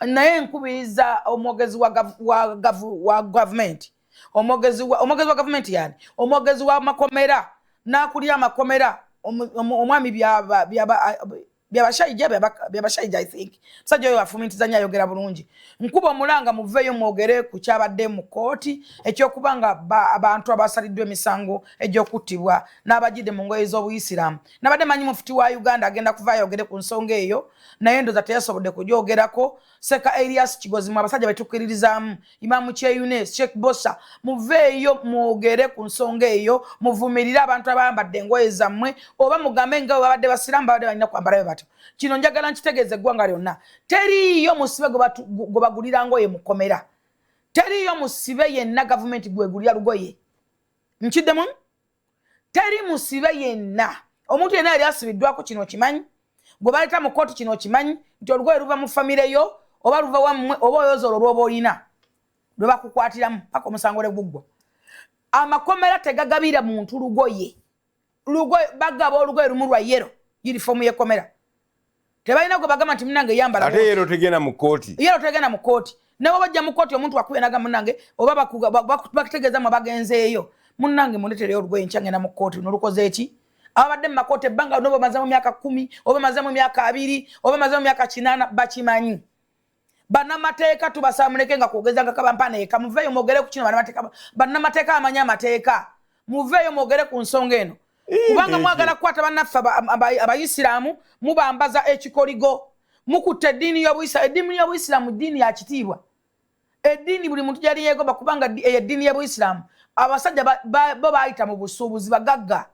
Naye nkubiriza omwogezi wa gavumenti, omwogezi wa gavumenti, yani omwogezi wa makomera n'akulira amakomera, omwami Byabashaija, Byabashaija, I think musajja oyo afumintiza nnyo, ayogera bulungi. Nkuba omulanga, muveeyo mwogere ku kyabadde mu kooti ekyokuba nga abantu abasaliddwa emisango egy'okuttibwa n'abajidde mu ngoye z'obuyisiraamu. Nabadde manyi mufuti wa Uganda agenda kuva ayogere ku nsonga eyo, naye ndoza teyasobodde kugyogerako. Seka Elias Kigozi, mu abasajja betukkiririzaamu, Imamu Kyeyune, Sheikh Bosa, muveeyo mwogere ku nsonga eyo, muvumirire abantu abayambadde engoye zammwe, oba mugambe nga bwe babadde basiraamu, babadde balina kwambala bwe batyo. Kino njagala nkitegeeza eggwanga lyonna: teriiyo musibe gwe bagulira ngoye mukomera. Teriiyo musibe yenna gavumenti gwegulira lugoye. Nkiddemu, teri musibe yenna. Omuntu yenna yali asibiddwako, kino kimanyi, gwe baleeta mu kooti, kino kimanyi nti olugoye luva mu famire yo oba luva wammwe oba oyoza olwo lwoba olina lwe bakukwatiramu paka omusango lwe guggwa. Amakomera tegagabira muntu lugoye. Lugoye bagaba olugoye lumu lwa yellow, yunifoomu y'ekkomera. Tebalina gwe bagamba nti munange yambala. Ate yellow tegenda mu kooti. Yellow tegenda mu kooti. Nawe bajja mu kooti, omuntu akubye naga munange, oba bakutegeeza mwe bagenzeeyo, munange mundetereyo olugoye, nkya ngenda mu kooti. Nolukoze eki? Ababadde mu makooti ebbanga noba mazemu myaka 10 oba mazemu myaka 20 oba mazemu myaka 80, bakimanyi. Bannamateeka, tubasaba muleke nga kwogeza nga kabampaneeka. Muveeyo mwogere ku kino. Bannamateeka abamanyi amateeka, muveeyo mwogere ku nsonga eno, kubanga mwagala kukwata bannaffe abayisiraamu, mubambaza ekikoligo, mukutta eddiini y'obuyisiraamu. Eddiini y'obuyisiraamu ddiini ya kitiibwa, eddiini buli muntu gyali yeegomba, kubanga eyo eddiini y'obuyisiraamu, abasajja bo bayita mu busuubuzi, bagagga.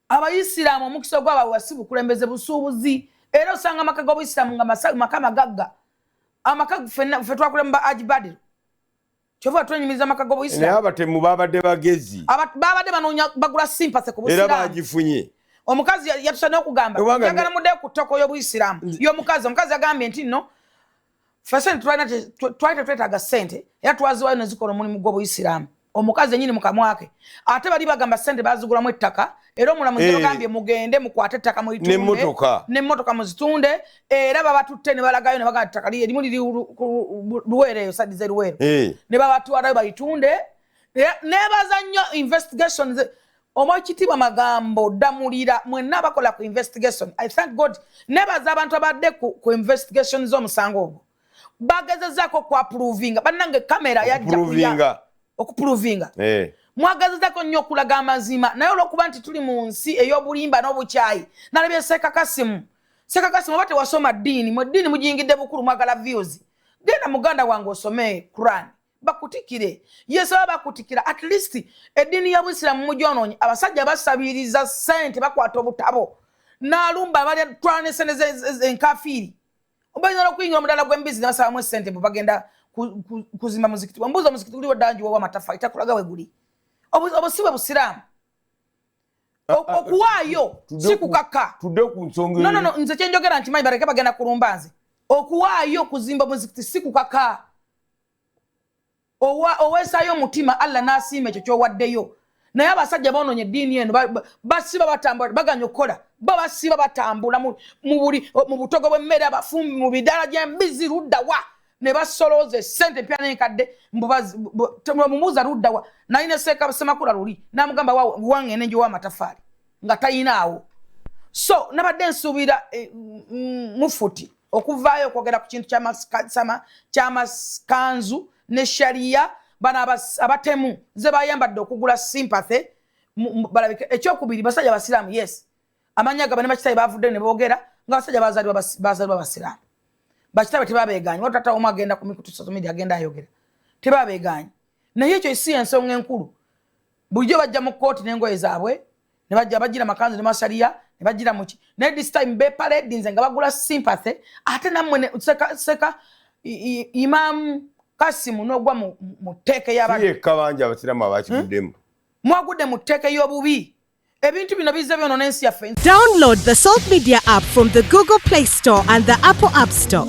Abayisiraamu omukisa ogwabwe si bukulembeze, busuubuzi. Era osanga amaka g'obuyisiraamu nga maka magagga. Amaka ffe twakulemu ba Ajibadiro, kyova twenyumiriza amaka Naye g'obuyisiraamu. Abatemu babadde bagezi. Babadde banoonya bagula sympathy ku Era busiraamu. Bagifunye. Omukazi yatusa n'okugamba, njagala muddeyo ku ttoko y'obuyisiraamu y'omukazi. Omukazi yagambye nti nno ffe sente twali tetwetaaga sente, era twaziwayo ne zikola omulimu gw'obuyisiraamu. Omukazi enyini mu kamwake. Ate bali bagamba sente bazigulamu ettaka, era omulamuzi yagambye mugende mukwate ettaka mulitunde. N'emmotoka. N'emmotoka muzitunde. Era babatutte ne balagayo ne bagamba ettaka erimu liri ku Luweero, eyo side z'e Luweero. Ne babatwalayo balitunde. Nebaza nnyo investigations. Omwekitiibwa Magambo Ddamulira, mwenna abakola ku investigation, I thank God. Nebaza abantu abadde ku investigation z'omusango ogwo, bagezezaako okwaprovinga. Bannange, kamera yajja Okuprovinga. Okuprovinga. Mwagezezako nnyo okulaga amazima, naye olwokuba nti tuli mu nsi ey'obulimba n'obukyayi. Nalabye Seekakasimu. Seekakasimu, oba tewasoma ddiini, mwe ddiini mugiyingidde bukulu, mwagala views. Genda muganda wange osome Quran bakutikire. Yesaba bakutikira. At least eddiini y'obuyisiraamu mugyonoonye. Abasajja basabiriza ssente, bakwata obutabo n'alumba abalya twala ne sente enkafiiri. Bayinza n'okuyingira omudala gw'embizi ne basabamu essente bwe bagenda kuzimba muzikiti. Ombuuza omuzikiti guliwo ddangi wowa amataffaali, takulaga we guli. Obwo si bwe busiraamu. Okuwaayo si kukaka. Tudde ku nsonga. No, no, no, nze kyenjogera nkimanyi, baleke bagenda kulumba nze. Okuwaayo okuzimba omuzikiti si kukaka. Oweesaayo omutima, Allah n'asiima ekyo ky'owaddeyo. Naye abasajja boononye eddiini eno. Basiba batambula, baganya okukola, bo basiba batambula mu buli mu butogo bw'emmere, abafumbi mu bidaala gy'embizi luddawa, ne basolooza essente empya n'enkadde. Mumubuuza luddawa, nalina seeka Semakula luli n'amugamba wange nenjowa amatafaali nga tayinaawo. So nabadde nsuubira mufuti okuvaayo okwogera ku kintu ky'amakanzu ne shariya, bano abatemu ze bayambadde okugula sympathy balabike. Ekyokubiri, basajja basiraamu, yes, amanya gabwe ne bakitabe bavudde ne boogera nga basajja bazaalibwa basiraamu. Bakitabe tebabeganye. Watu tata omu agenda ku mikutu social media, agenda ayogera, tebabeganye. Naye ekyo si ensonga enkulu. Bulijjo bajja mu kooti n'engoye zaabwe ne bajja bagira makanzu ne masariya ne bagira muki, naye this time beparadinze nga bagula sympathy. Ate nammwe seka Imam Kasimu n'ogwa mu tteeka y'abantu. Yekka bangi abasiraamu abakiguddemu. Mwagudde mu tteeka ey'obubi. Ebintu bino bizze byonona ensi yaffe. Download the Salt Media app from the Google Play Store and the Apple App Store.